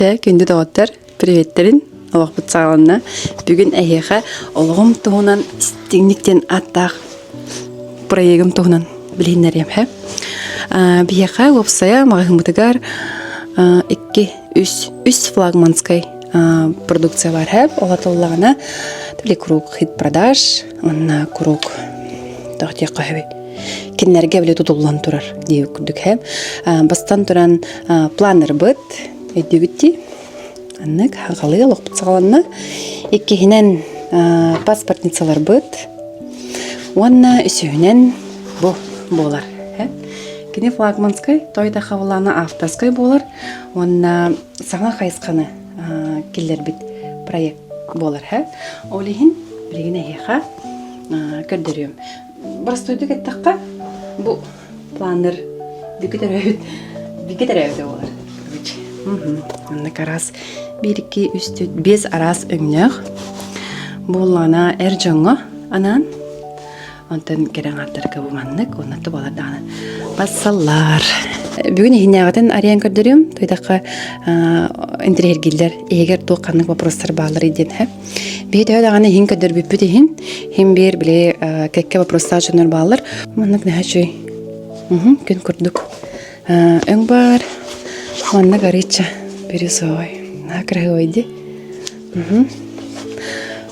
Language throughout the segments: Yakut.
Күндү доҕоттор, приветтерин олохпут саҕаланна. Бүгүн эһиэхэ олоҕум туһунан истиҥник диэн ааттаах проегым туһунан билиһиннэриэм. Биһиэхэ уопсайа маҕаһыыммытыгар икки, үс, үс флагманскай продукция бар һэп. Ол атыллаҕына били круг хит продаж уонна круг тоох диэххэ сөбүй кинилэргэ били тутуллан турар диэбит курдук һэп. Бастан туран планербыт Өйдүүгүт дии? Аннык хаҕалыы олохпут саҕаланна. Иккиһинэн паспортницаларбыт уонна үсүһүнэн бу буолар. Кини флагманскай, той да хабылаана авторскай буолар уонна саҥа хайысханы киллэрбит проект буолар. Ол иһин билигин эһиэхэ көрдөрүөм. Боростуойдук эттэххэ, бу планнар бигэ төрөөбүт бигэ төрөөбүтэ буолар. Короче. Маннык араас биир, икки, үс, түөрт, биэс араас өҥнөөх буоллаҕына эр дьоҥҥо анаан онтон кэрэ аҥаардарга бу маннык уонна тубалар даҕаны бассаллар. Бүгүн иһинээҕитин арыйан көрдөрүөм. Туйдахха интириэһиргииллэр иһигэр туох ханнык вопростар баалларый диэн һэ. Биһи төһө даҕаны иһин көрдөрбүппүт иһин, иһин биир били кэккэ вопростаах дьоннор бааллар. Маннык наһаа үчүгэй. Күн курдук. Өҥ баар. Маннык арыычча бирюзовай. Наһаа кыраһыабай дии.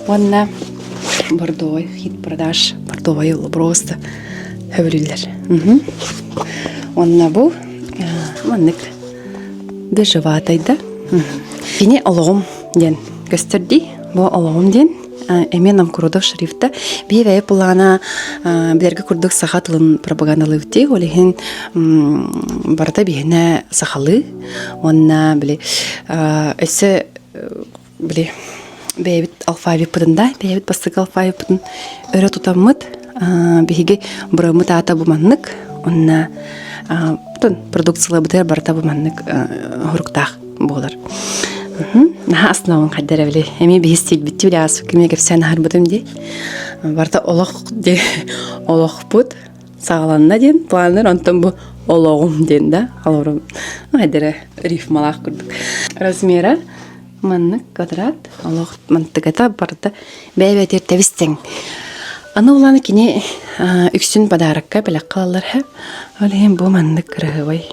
Уонна бордовой хит продаж бордовой просто сөбүлүүллэр. Уонна бу маннык бежеватай да. Кини олоҕум диэн көстөр дии. Бу олоҕум диэн эмиэ Намкурудов шрифта биир бэйэ пулаана билэргэ курдук саха тылын пропагандалыыбыт дии. Ол иһин барыта биһинэ сахалыы уонна били өссө били бэйэбит алфавиппытын да бэйэбит бастакы алфавиппытын өрө тутаммыт биһиги быраммыт аата бу маннык уонна продукцияларбытыгар барыта бу маннык хоруктаах буолар. Наһаа основан хайдар эбили. Эмиэ биһи стилбитти билэ ааспыкка эмиэ кэпсээн аһарбытым дии. Барыта олох дии олохпут саҕаланна диэн планнар онтон бу олоҕум диэн да олорум хайдара рифмалаах курдук. Размера маннык квадрат олох мантыгата барыта бэйэ-бэйэтигэр тэбис-тэҥ. Аны улаана кини үксүн подарокка бэлэххэ ылаллар һэ. Ол иһин бу маннык кыраһыабай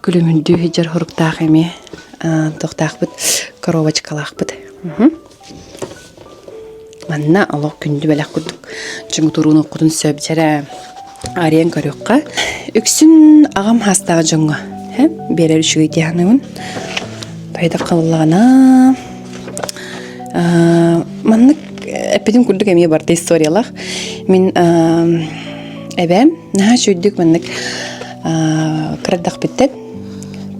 Күлүмүрдүү сылдьар хоруктаах эмиэ туохтаахпыт коробочкалаахпыт. Манна олох күндү бэлэх курдук чуҥутурууну сөп дьэрэ арыйан көрүөххэ. Үксүн аҕам хаастаах дьоҥҥо биэрэр үчүгэй дии саныыбын. Хайдах халлаҕына маннык эппитим курдук эмиэ барыта историялаах. Мин эбээм наһаа үчүгэйдик маннык кырадахпыттан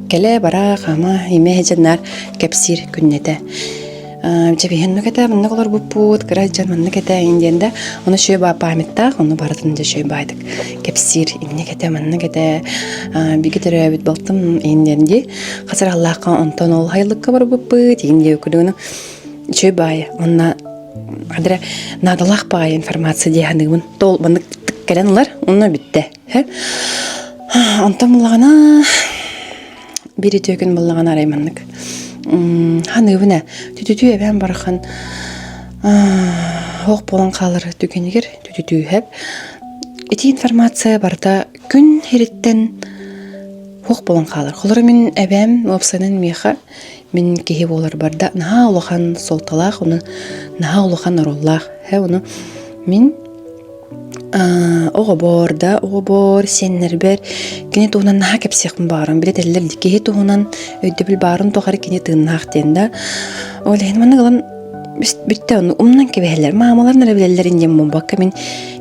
кэлэ-бара хаама имэ дьаннар кэпсиир күннэтэ. Дьэбиһэн этэ маннык олорбуппут, кыра дьон маннык этэ диэн да, ону шөй баа памяттаах, ону барытын дьэ шөй баайдык кэпсиир инник этэ, маннык этэ, биги төрөөбүт балтым иин диэн дии. Хасыр аллаахха онтон ол хайылыкка барбыппыт, иин диэ күлүгүнү шөй баайы, онна адыра наадалаах баайы информация дии саныыбын. Тол маннык кэлэн ылар, онно бүттэ. Онтон буллаҕына биир үтүө күн буллаҕына арай маннык ханыыбын ээ түтүтүү эбээн барахан ох буолан хаалар түгэнигэр түтүтүүһэп ити информация барыта күн сириттэн ох буолан хаалар. Холоро мин эбээм уопсайынан миэхэ мин киһи буоларбар да наһаа улахан суолталаах, ону наһаа улахан оруоллаах. Һэ ону мин Оҕобор да оҕобор, сиэннэрбэр кини туһунан наһаа кэпсиэхпин баҕарабын. Били этэллэр дии, киһи туһунан өйдөбүл баарын тухары кини тыыннаах диэн да. Ол иһин маннык ылан бүттэ ону умнан кэбиһэллэр. Маамаларын эрэ билэллэрин диэн буолбакка мин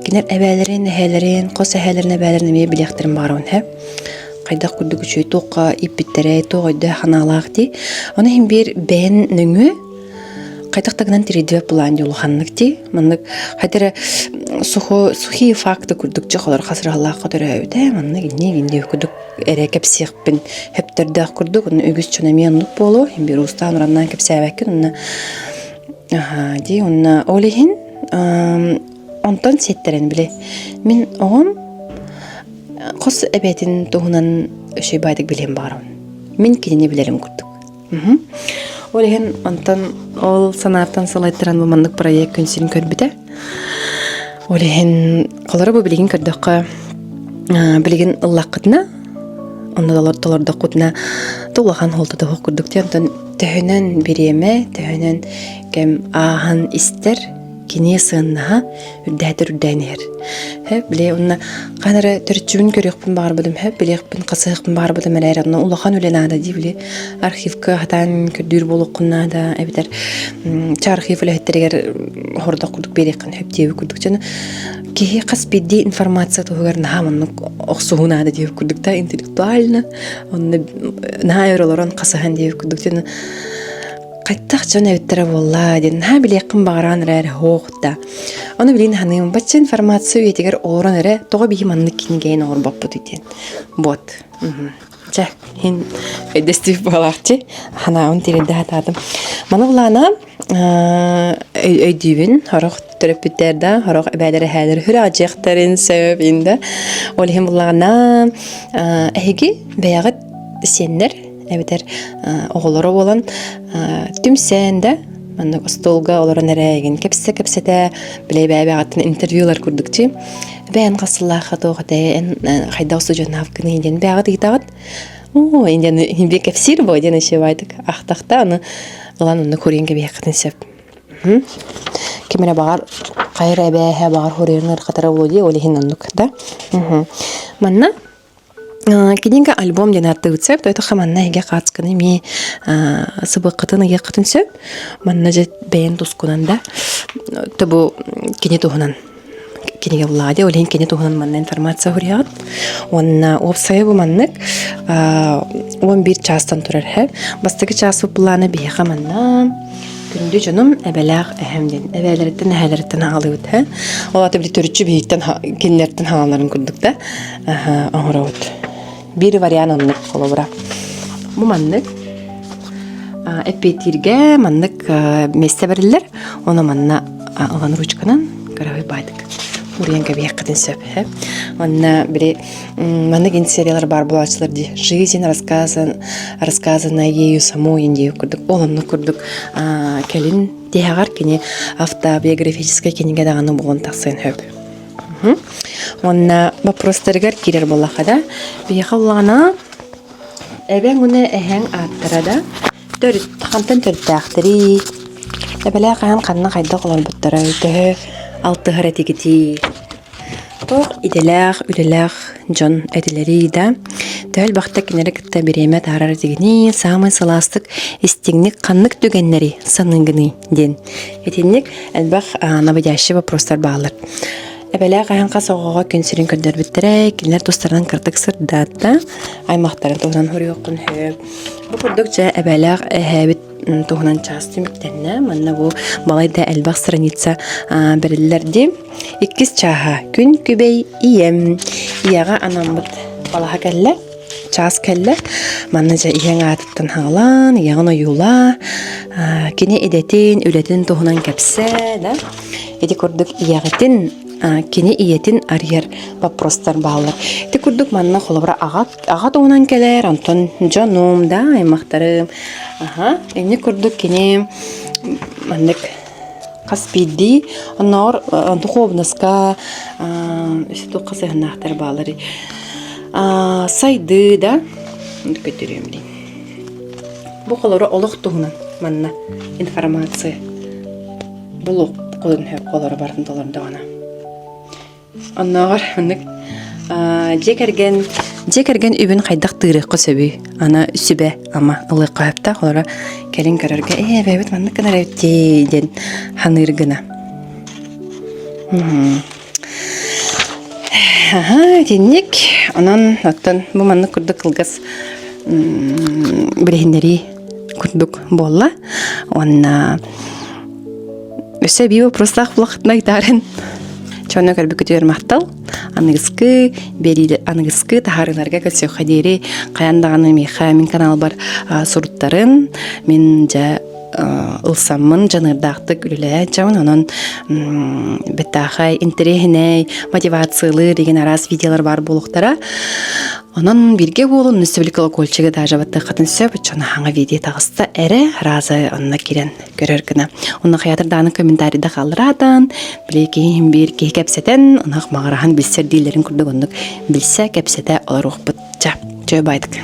кинилэр эбээлэрин, эһээлэрин, хос эһээлэрин эбээлэрин эмиэ билиэхтэрин баҕарабын һэ. Хайдах курдук үчүгэй туохха ииппиттэрэ, туох өйдөөх санаалаах дии. Ону иһин биир бэйэн нөҥүө хайдах да гынан тириэрдибэт былаан дии улаханнык дии маннык хайда эрэ сухо сухие факты курдук дьэ холор хасыралаахха төрөөбүтэ маннык инник инник курдук эрэ кэпсиэхпин хөптөрдөөх курдук онно үгүс дьон эмиэ оннук буолуо иһин биир уустаан ураннаан кэпсээбэккин онно аһаа дии онно ол иһин онтон сиэттэрэн били мин оҕом хос эбэтин туһунан үчүгэй баайдык билиэн баҕарабын мин кинини билэрим курдук. Ол иһин онтон ол санааттан салайтаран бу маннык проект күн сирин көрбүтэ. Ол иһин холоро бу билигин көрдөххө билигин ыллаххытына онно толордоххутуна улахан холтото суох курдук дии онтон төһөнөн бириэмэ төһөнөн кэм ааһан истэр кини сыаннаһа үрдээтэр үрдээн иһэр. Һэ, били онно хаһан эрэ төрүччүбүн көрүөхпүн баҕарбытым, һэ, билиэхпин, хасыһыахпын баҕарбытым эрээри онно улахан үлэ наада дии, били архивка хатаан көрдүүр буолуоххун наада, эбэтэр ча архив үлэһиттэригэр хордох курдук биэриэххин сөп диэбит курдук. Дьону киһи хас биирдии информация туһугар наһаа маннык охсуһуу наада диэбит курдук да интеллектуально, онно наһаа өр олорон хасыһан диэбит курдук. Дьону Хайдах дьон эбиттэрэ буолла диэн наһаа билиэххин баҕараан эрээр һоох да. Ону билигин саныым, бачча информация үйэтигэр олорон эрэ тоҕо биһи маннык кинигэйин оҥорбоппутуй диэн. Вот. Чэ, иһин өйдөстүү буолаахчы. Ханаабын тириэрдэ сатаатым. Маны былаана өйдүүбүн, сорох төрөппүттэр да, сорох эбээлэр эһээлэр сүрэҕдьиэхтэрин сөп инда. Ол иһин буллаҕына эһиги бэйэҕит сиэннэр эбэтэр оҕолоро буолан түмсэн да маннык остуолга олорон эрэ эйигин кэпсэ-кэпсэтэ били бэйэ-бэйэҕиттэн интервьюлар курдук дии бэйэн хас сыллаахха туох этэй эн хайдах устудьуоннаабыккыный диэн бэйэҕит ыйытаҕыт оо диэн би кэпсиир буо диэн ишибайдык ахтахта аны ылан онно курин кэбиһиэххитин сөп ким эрэ баҕар хайа эрэ эбээһэ баҕар хоруйун ыарахатара буолуо дии ол иһин оннук да манна Кинигэ альбом диэн ааттыыбыт сөп. Өтөххө манна эһиги хаацканы эмиэ сыбыаккытын ыйыаххытын сөп. Манна дьэ бэйэн тускунан да бу кини туһунан кинигэ буллаҕа дии. Ол иһин кини туһунан манна информация суруйаҕыт. Уонна уопсайа бу маннык 11 чаастан турар һэ. Бастакы чааспыт былаана биһиэхэ манна Күндү дьонум эбэлээх эһэм диэн эбээлэриттэн эһээлэриттэн аҕалыыбыт һэ. Ол аата били төрүччү биһиттэн кинилэртэн хааланарын курдук да оҥоробут. Биир вариант оннук холобура. Бу маннык эппиэттииргэ маннык миэстэ бэриллэр. Ону манна ылан ручканан кыраһый баайдык уруйан кэбиһиэххитин сөп. Онно били маннык сериялар баар буолааччылар дии. Жизнь рассказан, рассказанная ею самой диye курдук. Ол оннук курдук кэлин тиһэҕэр кини автобиографическай кинигэ даҕаны буолан тахсыан сөп. Уонна боппуруостарыгар киирэр буоллахха да, биһиэхэ улаҕана эбэҥ уна эһэҥ ааттара да төрүт хантан төрүттээхтэрий, эбэлээх хаһан ханна хайдах олорбуттарай, төһө алтыһар этигитий? Туох идэлээх, үлэлээх дьон этилэрий да, төһө элбэхтэ кинилэри кытта бириэмэ таһаарар этигиний, саамай сылаастык, истиҥник ханнык түгэннэри саныыгыный диэн. Итинник элбэх наводящий вопростар бааллар. Эбэлээх аһан хас оҕоҕо күн сирин көрдөрбүттэрэ, кинилэр тустарынан кырдык сырдаатта, аймахтарын туһунан хоруйуоххун сөп. Бу курдук дьэ эбэлээх эһээбит туһунан чаас түмүктэннэ. Манна бу балайда элбэх страница бэриллэр дии. Иккис чааһа күн күбэй ийэм. Ийэҕэ анаммыт балаһа кэллэ. Чаас кэллэ. Манна дьэ ийэҥ аатыттан хаалан, ийэҕин ойуулаа, кини идэтин, үлэтин туһунан кэпсээ, да? Ити курдук ийэҕитин, кини ийэтин арыйар вопростар бааллар. Ити курдук манна холобура аҕа, аҕа туһунан кэлэр, онтон дьонум, да, аймахтарым. Аха, инник курдук кини маннык хас биирдии оннооҕор духуобунаска өссө туохха сыһыаннаахтар баалларый сайдыы да көтүрүөм дии бу холоро олох туһунан манна информация булуох холоро барытын толордоҕуна Оннооҕор маннык дьиэ кэргэн дьиэ кэргэн үбүн хайдах тыырыахха сөбүй? Аны сүбэ ама ылыахха сөптөөх. Олоро кэлин көрөргө ээ эбээбит маннык гынар эбит дии диэн саныыр гына. Аха, итинник. Онон оттон бу маннык курдук кылгас билиһиннэрии курдук буолла. Уонна Өссө эбии вопростаах булахытына ыйтаарын. Чонно көрбүккүтүгэр махтал. Аныгыскы биэриилэр аныгыскы таһаарыыларга көрсүөххэ диэри хайаан даҕаны миэхэ мин каналбар суруттарын мин дьэ ылсаммын дьаныардаахтык үлэлээн дьабын онон бэттээхэй интэриэһинэй мотивациялыыр деген араас видеолар баар буолуохтара. Онон бииргэ буолун өссө били колокольчигы даже баттыаххытын сөп, оччону хаҥа видео таҕыста эрэ раза онно киирэн көрөр гына. Онно хайатыр дааны комментарийда хааллараатан, били киһи биир киһи кэпсэтэн, ынах маҕараһан билсэр дииллэрин курдук оннук билсэ, кэпсэтэ олоруохпут. Ча, чөй байдык.